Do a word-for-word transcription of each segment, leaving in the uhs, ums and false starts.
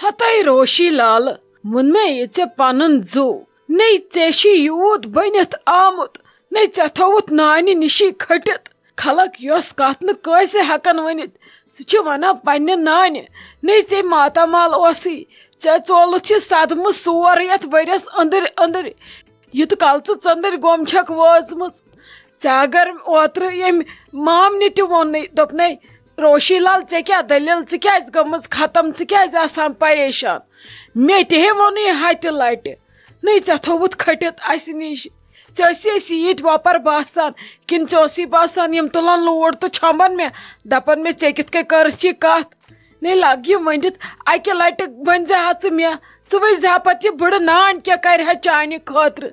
ہتے روشی لالہٕ، ووٚن مےٚ یہِ ژےٚ پنُن زُو۔ نے ژےٚ چھُے یوٗت بٔنِتھ آمُت، نے ژےٚ تھووُتھ نانہِ نِشی کھٔٹِتھ۔ خلق یۄس کتھ نہٕ کٲنٛسہِ ہٮ۪کن ؤنِتھ، سُہ چھِ ونان پننہِ نانہِ۔ نے ژےٚ ماتامال اوسُے، ژےٚ ژولُتھ یہِ صدمہٕ سورُے یتھ ؤرِیس أنٛدٕرۍ أنٛدٕرۍ۔ یُتھ کال ژٕ ژٔنٛدٕرۍ گوٚم چھکھ وٲژمٕژ۔ ژےٚ اگر اوترٕ ییٚمۍ مامنہِ تہِ ووٚنُے، دوٚپنَے، "روشی لال، ژےٚ کیٛاہ دٔلیٖل؟ ژٕ کیٛازِ گٔمٕژ ختم؟ ژٕ کیٛازِ آسان پریشان؟" مےٚ تہِ ہے ووٚنُے ہتہِ لٹہِ، "نٔے ژےٚ تھوٚوُتھ کھٔٹِتھ اسہِ نِش۔ ژےٚ ٲسی أسۍ ییٖتۍ وۄپر باسان، کِنہٕ ژےٚ اوسُے باسان یِم تُلن لوٗر تہٕ چھۄمبن مےٚ، دپان مےٚ، ژےٚ کِتھ کٔنۍ کٔرٕتھ یہِ کتھ؟" نے لگ یہِ ؤنِتھ، اکہِ لٹہِ ؤنۍ زِ ہا ژٕ مےٚ، ژٕ ؤنۍ زِ ہا پتہٕ یہِ بٕڑٕ نان کیٛاہ کرِ ہا چانہِ خٲطرٕ؟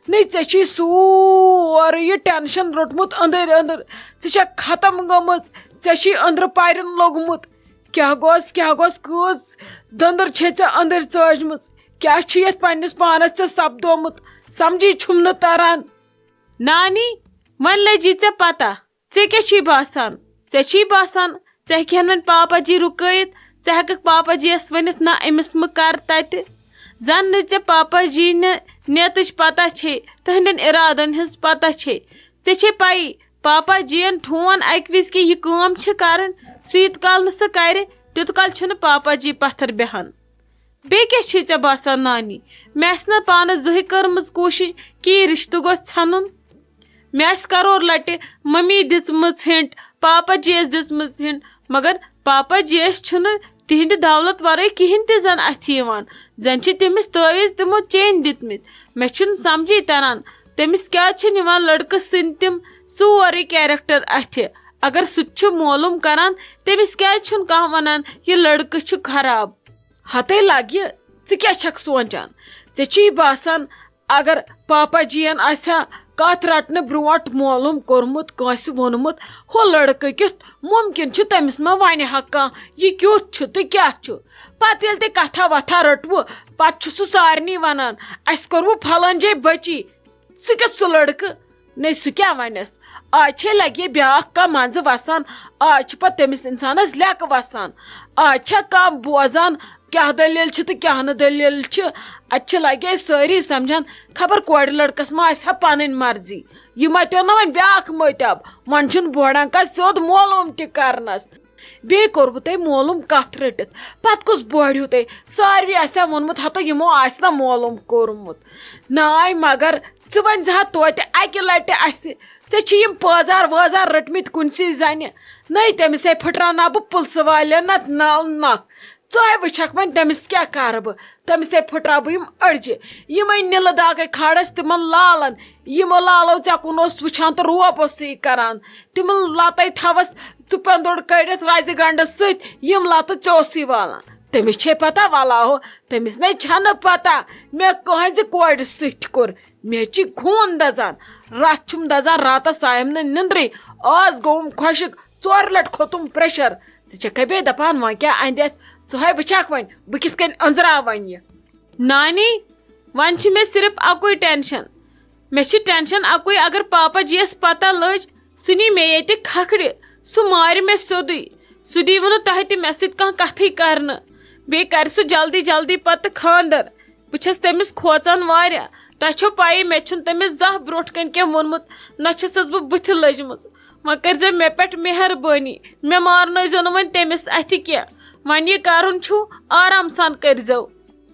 نے ژےٚ چھُے سورُے یہِ ٹینشن روٚٹمُت أنٛدٕرۍ أنٛدٕر، ژٕ چھکھ ختم گٔمٕژ، ژےٚ چھُے أنٛدرٕ پرن لوٚگمُت۔ کیٛاہ گوٚژھ، کیٛاہ گوٚژھ، کۭژ دٔنٛدٕر چھے ژےٚ أنٛدٕرۍ ژٲجمٕژ؟ کیٛاہ چھُ یتھ پننِس پانس ژےٚ سپدومُت؟ سمجھی چھُم نہٕ تران۔ نانی، وۄنۍ لٔجی ژےٚ پتہ، ژےٚ کیٛاہ چھُے باسان؟ ژےٚ چھُے باسان ژٕ ہیٚکہِ ہن وۄنۍ پاپا جی رُکٲیِتھ؟ ژٕ ہیٚککھ پاپا جی یس ؤنِتھ، "نہ، أمِس مہٕ کر تتہِ"؟ زن نہٕ ژےٚ پاپا جی نہِ نیتٕچ پتہ چھے، تہنٛدٮ۪ن ارادن ہٕنٛز پتہ چھے۔ ژےٚ چھے پَیی، پاپا جی ین ٹھون اکہِ وِزِ کہِ یہِ کٲم چھِ کرٕنۍ، سُہ ییٖت کال نہٕ سُہ کرِ، تیوٗت کال چھُنہٕ پاپا جی پتھر بیہان۔ بیٚیہِ کیٛاہ چھے ژےٚ باسان نانی؟ مےٚ آسہِ نہ پانس زٕہٕے کٔرمٕژ کوٗشِش کہِ یہِ رِشتہٕ گوٚژھ ژھٮ۪نُن؟ مےٚ آسہِ کرور لٹہِ ممی دِژمٕژ ہِنٹ، پاپا جی یس دِژمٕژ ہِنٹ، مگر پاپا جی یس چھُنہٕ تِہنٛدِ دولت ورٲے کِہینۍ تہِ زن اتھِ یِوان۔ زن چھِ تٔمِس تٲویٖز تِمو چینۍ دِتمٕتۍ۔ مےٚ چھُنہٕ سمجھے تران، تٔمِس کیٛازِ چھِ نِوان لڑکہٕ سٕنٛدۍ تِم سورُے کیریکٹر اتھِ؟ اگر سُہ تہِ چھُ معلوم کران، تٔمِس کیٛازِ چھُنہٕ کانٛہہ ونان یہِ لڑکہٕ چھُ خراب؟ ہتے لگہِ، ژٕ کیٛاہ چھکھ سونچان؟ ژےٚ چھُے باسان اگر پاپا جی ین آسہِ ہا کتھ رٹنہٕ برونٹھ معلوم کوٚرمُت، کٲنٛسہِ ووٚنمُت، ہُہ لڑکہٕ کیُتھ ممکن چھُ، تٔمِس ما ونہِ ہا کانٛہہ، یہِ کیُتھ چھُ تہٕ کیٛاہ چھُ؟ پتہٕ ییٚلہِ تہِ کتھا وتھا رٔٹوٕ، پتہٕ چھُ سُہ سارنٕے ونان، "اسہِ کوٚروٕ پھلٲنۍ جایہِ بچی۔" سُہ کیُتھ سُہ لڑکہٕ؟ نے سُہ کیٛاہ ونٮ۪س؟ آز چھے لگے بیٛاکھ کانٛہہ منٛزٕ وسان، آز چھِ پتہٕ تٔمِس انسانس لیکہٕ وسان۔ آز چھا کانٛہہ بوزان کیٛاہ دٔلیٖل چھِ تہٕ کیٛاہ نہٕ دٔلیٖل چھِ؟ اتہِ چھِ لگے سٲری سمجھان، خبر کورِ لڑکس ما آسہِ ہا پنٕنۍ مرضی۔ یہِ ما تیو نہ وۄنۍ بیٛاکھ مٔتۍ اب، وۄنۍ چھُنہٕ بوڑان کانٛہہ سیوٚد معلوم تہِ کرنس۔ بیٚیہِ کوٚروٕ تۄہہِ معلوم کتھ رٔٹِتھ؟ پتہٕ کُس بوڑیو تۄہہِ؟ ساروی آسہِ ہا ووٚنمُت، ہتو یِمو آسہِ نہ معلوم کوٚرمُت۔ ناے مگر ژٕ ؤنۍ زِ ہا توتہِ اکہِ لٹہِ اسہِ، ژےٚ چھِ یِم پٲزار وٲزار رٔٹمٕتۍ کُنسٕے زنہِ؟ نٔے تٔمِس ہے پھٕٹراوناو بہٕ پُلسہٕ والٮ۪ن نتہٕ نل نکھ۔ ژٕ ہے وٕچھکھ وۄنۍ تٔمِس کیٛاہ کرٕ بہٕ؟ تٔمِس ہے پھٕٹراو بہٕ یِم أڈجہِ۔ یِمے نِلہٕ داغے کھالس تِمن لالن، یِمو لالو ژےٚ کُن اوس وٕچھان تہٕ روب اوس سُے کران۔ تِمن لتے تھاوس ژٕ پیوٚندُر کٔڑِتھ رزِ گنڈٕ سۭتۍ، یِم لتہٕ ژےٚ اوسُے والان۔ تٔمِس چھے پتہ ولاہو، تٔمِس نے چھنہٕ پتہ مےٚ کٕہٕنزِ کورِ سۭتۍ کوٚر۔ مےٚ چھِ خوٗن دزان، راتھ چھُم دزان، راتس آیم نہٕ نِندرٕے۔ آز گوٚوُم خۄشک، ژورِ لٹہِ کھوٚتُم پریشر۔ ژٕ چھکھے بیٚیہِ دپان وۄنۍ کیٛاہ اندِ اتھ؟ ژٕ ہے وٕچھکھ وۄنۍ بہٕ کِتھ کٔنۍ أنزراو وۄنۍ یہِ۔ نانی، وۄنۍ چھِ مےٚ صرف اکُے ٹینشن۔ مےٚ چھِ ٹینشن اکُے، اگر پاپا جی یس پتہ لٔج، سُہ نی مےٚ ییٚتہِ کھکھرِ، سُہ مارِ مےٚ سیوٚدُے۔ سُہ دیٖوٕ نہٕ تۄہہِ تہِ مےٚ سۭتۍ کانٛہہ کتھٕے کرنہٕ۔ بیٚیہِ کرِ سُہ جلدی جلدی پتہٕ خاندر۔ بہٕ چھس تٔمِس کھوژان واریاہ۔ تۄہہِ چھو پَیی، مےٚ چھُنہٕ تٔمِس زانٛہہ برونٛٹھ کنہِ کینٛہہ ووٚنمُت، نہ چھسس بہٕ بٕتھِ لٔجمٕژ۔ وۄنۍ کٔرۍزیو مےٚ پٮ۪ٹھ مہربٲنی، مےٚ مارنٲیزیو نہٕ وۄنۍ تٔمِس اَتھِ کینٛہہ۔ وۄنۍ یہِ کَرُن چھُو، آرام سان کٔرۍزیو۔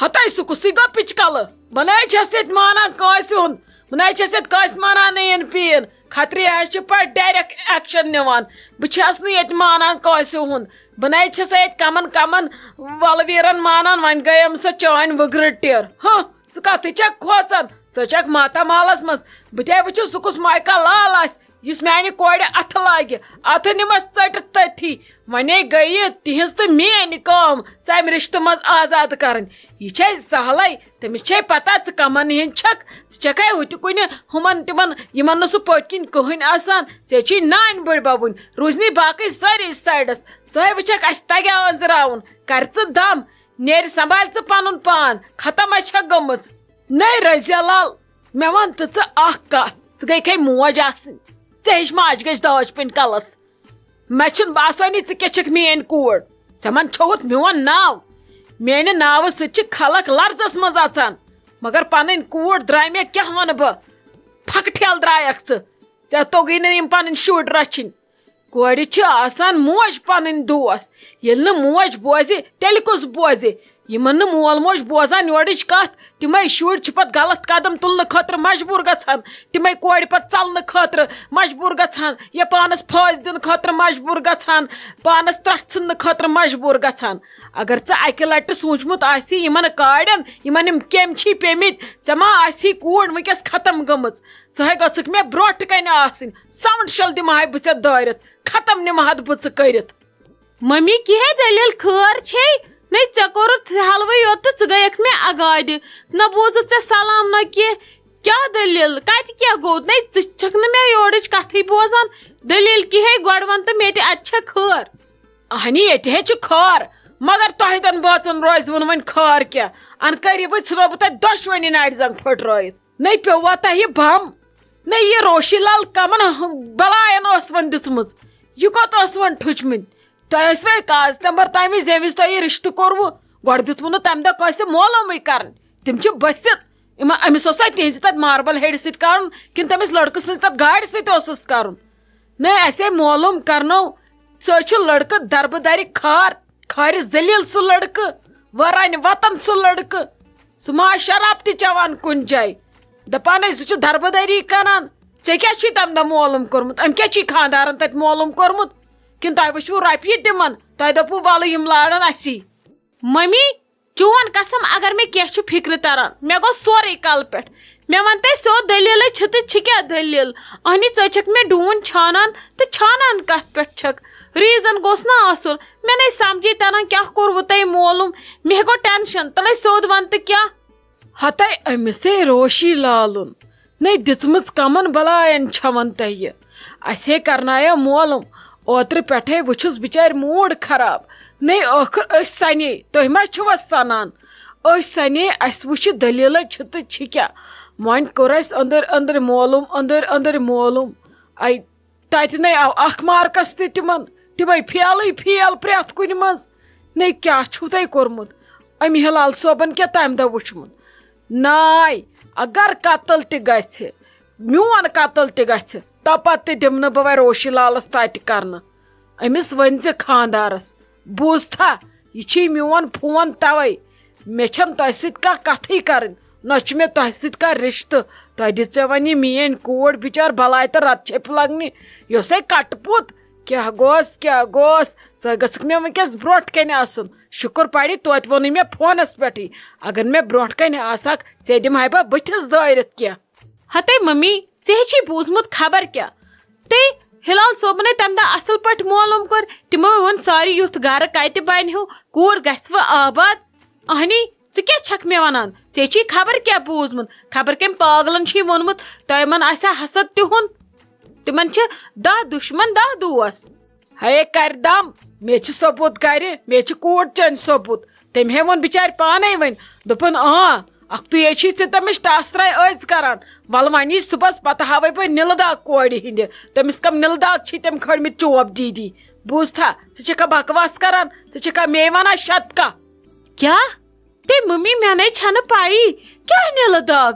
ہتاے سُہ کُسٕے گوٚو پِچکلہٕ؟ بہٕ نَے چھَس ییٚتہِ مانان کٲنٛسہِ ہُنٛد، بہٕ نَے چھَس ییٚتہِ کٲنٛسہِ مانان اے این پی یَن۔ کھتری حظ چھِ پَتہٕ ڈایریکٹ ایکشن نِوان۔ بہٕ چھَس نہٕ ییٚتہِ مانان کٲنٛسہِ ہُنٛد۔ بہٕ نَے چھَس ییٚتہِ کمن کمن ولویرن مانان، وۄنۍ گٔیم سۄ چٲنۍ وٕگرٕ ٹِر۔ ہہ، ژٕ کتھٕے چھکھ کھوژان؟ ژٕ چھکھ ماتامالس منٛز۔ بہٕ تہِ وٕچھٕ سُہ کُس مایکا لال آسہِ، یُس میانہِ کورِ اتھٕ لاگہِ۔ اتھٕ نِمس ژٔٹِتھ تٔتھی۔ ونے گٔیہِ تِہنٛز تہٕ میٲنۍ کٲم ژمہِ رشتہٕ منٛز آزاد کرٕنۍ۔ یہِ چھے سہلے، تٔمِس چھے پتہ ژٕ کمن ہٕنٛز چھکھ۔ ژٕ چھکھے ہُتہِ کُنہِ ہُمن تِمن، یِمن نہٕ سُہ پٔتۍ کِنۍ کٕہٕنۍ آسان۔ ژےٚ چھے نانۍ بٔڑ ببٕنۍ، روٗزنی باقٕے سٲری سایڈس۔ ژٕ ہے وٕچھکھ، اسہِ تگیٛاہ أنٛزراوُن۔ کر ژٕ دم، نیرِ سنبھال ژٕ پنُن پان، ختم ہے چھکھ گٔمٕژ۔ نے رضیہ لال، مےٚ وَن تہٕ ژٕ اَکھ کَتھ، ژٕ گٔیکھے موج آسٕنۍ، ژےٚ ہیٚچھ ماجہِ گٔچھ داج پِنۍ کَلَس۔ مےٚ چھُنہٕ باسٲنی ژٕ کیٛاہ چھَکھ میٛٲنۍ کوٗر، ژےٚ مَن چھوٚوُتھ میون ناو۔ میانہِ ناوٕ سۭتۍ چھِ خلق لرزس منٛز اژان، مگر پنٕنۍ کوٗر درٛاے مےٚ، کیٛاہ ونہٕ بہٕ؟ پھکہٕ ٹھیلہٕ درٛایکھ ژٕ۔ ژےٚ توٚگُے نہٕ یِم پنٕنۍ شُرۍ رچھِنۍ۔ کورِ چھِ آسان موج پنٕنۍ دوس۔ ییٚلہِ نہٕ موج بوزِ، تیٚلہِ کُس بوزِ؟ یِمن نہٕ مول موج بوزان یورٕچ کتھ، تِمے شُرۍ چھِ پتہٕ غلط قدم تُلنہٕ خٲطرٕ مجبوٗر گژھان، تِمے کورِ پتہٕ ژلنہٕ خٲطرٕ مجبوٗر گژھان، یا پانس پھٲسۍ دِنہٕ خٲطرٕ مجبوٗر گژھان، پانس ترٛٹھ ژھٕننہٕ خٲطرٕ مجبوٗر گژھان۔ اگر ژٕ اکہِ لٹہِ سوٗنچمُت آسی یِمن کاڑٮ۪ن، یِمن یِم کیٚمۍ چھی پیٚمٕتۍ، ژےٚ ما آسی کوٗر وٕنکیٚس ختم گٔمٕژ؟ ژٕ ہے گٔژھکھ مےٚ برونٛٹھ کنہِ آسٕنۍ، ساوُنٛڈ شل دِمہٕ ہاے بہٕ ژےٚ دٲرِتھ، ختم نِمہٕ ہا بہٕ ژٕ کٔرِتھ۔ ممی، کیٛاہ دٔلیٖل خٲر چھے؟ نے ژےٚ کوٚرُتھ حلوٕ یوت تہٕ ژٕ گٔیَکھ مےٚ اگادِ۔ نہ بوٗزُتھ ژےٚ سلام نہ کینٛہہ۔ کیٛاہ دٔلیٖل؟ کَتہِ کیٛاہ گوٚو؟ نے ژٕ چھَکھ نہٕ مےٚ یورٕچ کَتھٕے بوزان۔ دٔلیٖل کیٛاہ ہے گۄڈٕ وَن تہٕ مےٚ تہِ اَتہِ چھا خٲر؟ اہنی، ییٚتہِ ہے چھِ خٲر، مگر تۄہہِ دۄن بٲژَن روزِ وُن وۄنۍ خٲر کیٛاہ؟ اَن قریٖبٕے ژھٕنو بہٕ تۄہہِ دۄشوٕنی نَرِ زنٛگ پھٔٹرٲیِتھ۔ نے پیوٚوا تۄہہِ یہِ بم؟ نے یہِ روشی لال کمن بلاین ٲس وۄنۍ دِژمٕژ؟ یہِ کوٚت ٲس وۄنۍ ٹھُچمٕتۍ؟ تۄہہِ ٲسوٕ کاغذ نمبر تمہِ وِزِ، ییٚمہِ وِزِ تۄہہِ یہِ رشتہٕ کوٚروٕ؟ گۄڈٕ دیُتوٕ نہٕ تمہِ دۄہ کٲنٛسہِ معلومٕے کرنہٕ۔ تِم چھِ بٔسِتھ۔ یِمن، أمِس اوسا تِہنٛزِ تتہِ ماربل ہیڈِ سۭتۍ کرُن، کِنہٕ تٔمِس لڑکہٕ سٕنٛزِ تتہِ گاڑِ سۭتۍ اوسُس کرُن؟ نے، اسے معلوم کرنو، سُہ چھُ لڑکہٕ دربہٕ درِ خار، خارِ ذلیل سُہ لڑکہٕ، ورانہِ وطن سُہ لڑکہٕ۔ سُہ ما آسہِ شراب تہِ چٮ۪وان کُنہِ جایہِ؟ دپان ٲسۍ، سُہ چھُ دربہٕ دٔری کران۔ ژےٚ کیٛاہ چھُے تَمہِ دۄہ معلوم کوٚرمُت؟ أمۍ کیٛاہ چھُے خانٛدارَن تَتہِ معلوم کوٚرمُت؟ کِنہٕ تۄہہِ وٕچھوٕ رۄپیہِ تِمَن؟ تۄہہِ دوٚپوُ، "وَلہٕ، یِم لارَن اَسی۔" مٔمی، چون قسم، اگر مےٚ کینٛہہ چھُ فِکرِ تَران، مےٚ گوٚو سورُے کَلہٕ پٮ۪ٹھ۔ مےٚ وَن تَے سیوٚد دٔلیٖلَے چھِ تہٕ چھِ کیٛاہ دٔلیٖل؟ اَہنی، ژٕ چھَکھ مےٚ ڈوٗنۍ چھانان تہٕ چھانان کَتھ پٮ۪ٹھ چھَکھ؟ ریٖزَن گوٚژھ نہ آسُن۔ مےٚ نَے سَمجھی تَران کیٛاہ کوٚروُ تۄہہِ معلوم؟ مےٚ گوٚو ٹٮ۪نشَن، تَلَے سیوٚد وَن تہٕ کیٛاہ؟ ہتے أمِسے روشی لالُن نے دِژمٕژ کمن بلاین چھون تۄہہِ۔ اسے کرنایو معلوم، اوترٕ پٮ۪ٹھے وٕچھُس بچارِ موڈ خراب۔ نے ٲخٕر أسۍ سنے، تُہۍ ما چھِوس سنان؟ أسۍ سنے، اسہِ وٕچھِ دٔلیٖلے چھِ تہٕ چھِ کیٛاہ۔ وۄنۍ کوٚر اسہِ أنٛدٕرۍ أنٛدٕرۍ معلوم، أنٛدٕرۍ أنٛدٕرۍ معلوم۔ اے تتہِ نے آو اکھ مارکس تہِ تِمن، تِمے فیلٕے فیل پرٛٮ۪تھ کُنہِ منٛز۔ نے کیٛاہ چھُو تۄہہِ کوٚرمُت؟ أمۍ ہلال صٲبن کیٛاہ تمہِ دۄہ وُچھمُت؟ ناے، اگر قتل تہِ گژھِ، میون قتل تہِ گژھِ، توپتہٕ تہِ دِمہٕ نہٕ بہٕ وۄنۍ روشی لالس تتہِ کرنہٕ۔ أمِس ؤنۍ زِ خاندارس، بوٗزتھا، یہِ چھُے میون فون توے۔ مےٚ چھَنہٕ تۄہہِ سۭتۍ کانٛہہ کَتھٕے کَرٕنۍ، نہ چھُ مےٚ تۄہہِ سۭتۍ کانٛہہ رِشتہٕ۔ تۄہہِ دِژ ژےٚ وۄنۍ یہِ میٛٲنۍ کوٗر بِچار بَلاے تہٕ رَتہٕ چھیٚپہِ لَگنہِ۔ یۄسَے کَٹہٕ پوٚت، کیٛاہ گوس، کیٛاہ گوس؟ ژٕ گٔژھٕکھ مےٚ وٕنۍکٮ۪س برٛونٛٹھ کَنہِ آسُن۔ شُکُر پَرِ توتہِ ووٚنُے مےٚ فونَس پٮ۪ٹھٕے۔ اگر مےٚ برٛونٛٹھ کَنہِ آسہٕ ہاکھ، ژےٚ دِمہٕ ہاے بہٕ بٕتھِس دٲرِتھ کینٛہہ۔ ہتے ممی، ژےٚ ہے چھی بوٗزمُت خبر کیٛاہ۔ تے ہلال صٲبنَے تَمہِ دۄہ اَصٕل پٲٹھۍ معلوم کوٚر، تِمو ووٚن ساروی یُتھ گَرٕ کَتہِ بَنہِ ہیوٗ، کوٗر گژھِ وۄنۍ آباد۔ اہنی، ژٕ کیٛاہ چھَکھ مےٚ وَنان؟ ژےٚ چھی خبر کیٛاہ بوٗزمُت؟ خبر کٔمۍ پاگلَن چھی ووٚنمُت، تۄہہِ یِمَن آسہِ ہا حسد تِہُنٛد؟ تِمَن چھِ دَہ دُشمَن، دَہ دوس۔ ہے کَرِ دَم، مےٚ چھِ ثوبوٗت گَرِ، مےٚ چھِ کوٗر چٲنۍ ثوبوٗت۔ تٔمۍ ہے ووٚن بِچارِ پانَے وۄنۍ، دوٚپُن، "آ، اَکھتُے ہے چھی ژےٚ تٔمِس ٹاسراے أزۍ کَران۔ وَلہٕ وۄنۍ یی صُبحَس، پَتہٕ ہاوَے بہٕ نِلہٕ داغ کورِ ہِنٛدِ، تٔمِس کَم نِلہٕ داغ چھی تٔمۍ کھٲلمٕتۍ چوب دیٖدی۔ بوٗزتھا، ژٕ چھَکھا بکواس کَران؟ ژٕ چھَکھا مے وَنان شَتکا؟" کیٛاہ؟ تے مٔمی، مےٚ نے چھَنہٕ پَیی۔ کیٛاہ نِلہٕ داغ؟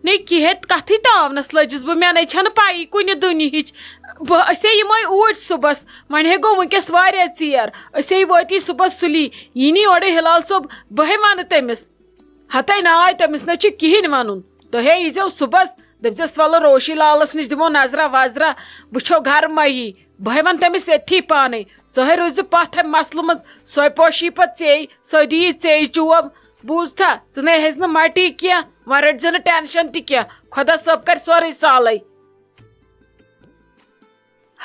نے کِہے کَتھٕے تاونَس لٔجِس بہٕ، مےٚ نے چھَنہٕ پَیی کُنہِ دُنیہِچ۔ بہٕ، أسے یِمَے اوٗرۍ صُبحَس، وۄنۍ ہے گوٚو وٕنۍکٮ۪س واریاہ ژیر۔ أسے وٲتی صُبحَس سُلی، یی نہٕ یورٕ ہِلال صٲب، بہٕ ہے وَنہٕ تٔمِس۔ ہَتَے ناے، تٔمِس نہ چھُ کِہیٖنۍ وَنُن۔ تُہۍ ہے ییٖزیو صُبحَس، دٔپۍزٮ۪س، "وَلہٕ روشی لالَس نِش دِمو نظرا وظرا، وٕچھو گَرٕ ما یی۔" بہٕ ہے وَنہٕ تٔمِس ییٚتھی پانَے، ژٕ ہے روٗزِ پَتھ اَمہِ مسلہٕ منٛز، سۄے پوشی پَتہٕ ژے، سۄے دِیی ژے چوب۔ بوٗزتھا، ژٕ نے ہیٚزِ نہٕ مَٹی کینٛہہ، وۄنۍ رٔٹۍ زِ نہٕ ٹٮ۪نشَن تہِ کینٛہہ، خۄدا صٲب کَرِ سورُے سہلٕے۔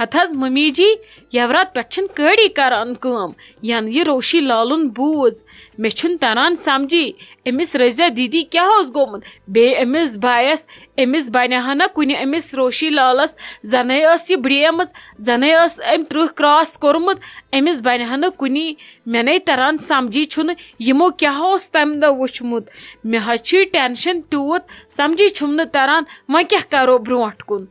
ہتہٕ حظ مٔمی جی، یورات پٮ۪ٹھ چھِنہٕ کٲڑی کران کٲم، ینہٕ یہِ روشی لالُن بوٗز۔ مےٚ چھُنہٕ تران سمجھی، أمِس رضیہ دیدی کیٛاہ اوس گوٚمُت؟ بیٚیہِ أمِس بایس، أمِس بنہِ ہا نہ کُنہِ أمِس روشی لالس، زنے ٲس یہِ بڑیمٕژ، زنے ٲس أمۍ ترٕٛہ کراس کوٚرمُت، أمِس بنہِ ہا نہٕ کُنی۔ مےٚ نے تران سمجھی چھُنہٕ یِمو کیٛاہ اوس تمہِ دۄہ وُچھمُت۔ مےٚ حظ چھُ ٹینشن تیوٗت، سمجھی چھُم نہٕ تران، وۄنۍ کیٛاہ کرو برونٛٹھ کُن۔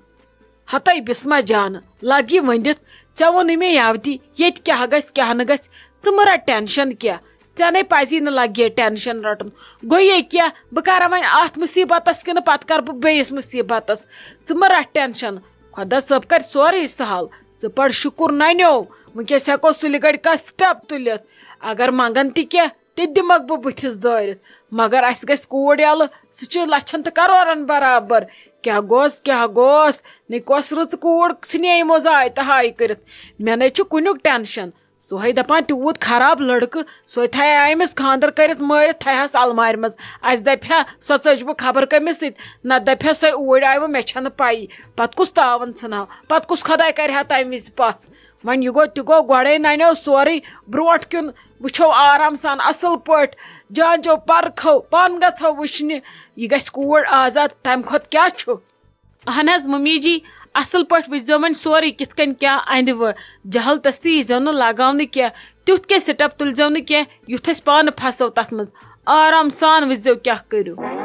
ہتے بسمہ جانہٕ، لگ یہِ ؤنِتھ، ژےٚ ووٚنُے مےٚ یَوٕ تہِ، ییٚتہِ کیٛاہ گژھِ، کیٛاہ نہٕ گژھِ، ژٕ مہٕ رَٹ ٹینشن کینٛہہ۔ ژےٚ نے پَزی نہٕ لگہِ ٹینشن رَٹُن۔ گوٚو یہِ کیٛاہ؟ بہٕ کَرا وۄنۍ اَتھ مُصیٖبتس کِنہٕ پَتہٕ کَرٕ بہٕ بیٚیِس مُصیٖبتس؟ ژٕ مہٕ رَٹ ٹینشن، خۄدا صٲب کَرِ سورُے سہل۔ ژٕ پَر شُکُر نَنیو، وٕنکیٚس ہٮ۪کو سُلہِ گَڑِ کانٛہہ سٹیپ تُلِتھ۔ اگر منٛگن تہِ کینٛہہ، تہِ دِمکھ بہٕ بٕتھِس دٲرِتھ۔ مگر اَسہِ گژھِ کوٗر یَلہٕ، سُہ چھُ لَچھَن تہٕ کَرورَن برابر۔ کیٛاہ گوٚژھ، کیٛاہ گوٚژھ؟ نے کۄس رٕژ کوٗر ژھٕنے یِمو زاے تہٕ ہاے کٔرِتھ۔ مےٚ نے چھُ کُنیُک ٹینشن۔ سُہ ہے دَپان تیوٗت خراب لٔڑکہٕ، سُہ ہے تھایہِ ہا أمِس خانٛدر کٔرِتھ مٲرِتھ، تھایہِ ہَس المارِ منٛز۔ اَسہِ دَپہِ ہا سۄ ژٔج بہٕ خبر کٔمِس سۭتۍ، نَتہٕ دَپہِ ہا سۄے اوٗرۍ آیہِ وۄنۍ، مےٚ چھَنہٕ پَیی۔ پَتہٕ کُس تاوَن ژھٕنہٕ ہا؟ پَتہٕ کُس خۄداے کَرِ ہا تَمہِ وِزِ پَژھ؟ وۄنۍ یہِ گوٚو تہِ گوٚو، گۄڈَے نَنیو سورُے۔ برونٛٹھ کیُن وٕچھو آرام سان، اَصٕل پٲٹھۍ، جانچو پَرکھو، پانہٕ گژھو وٕچھنہِ۔ یہِ گژھِ کوٗر آزاد، تَمہِ کھۄتہٕ کیٛاہ چھُ؟ اہن حظ ممی جی، اَصٕل پٲٹھۍ وٕچھزیو وۄنۍ سورُے کِتھ کٔنۍ کیٛاہ اَندِ وٕ۔ جہل تستی ییٖزیو نہٕ لگاونہٕ کینٛہہ، تیُتھ کینٛہہ سٹیپ تُلزیو نہٕ کینٛہہ، یُتھ أسۍ پانہٕ پھسو تَتھ منٛز۔ آرام سان وٕچھزیو کیٛاہ کٔرِو۔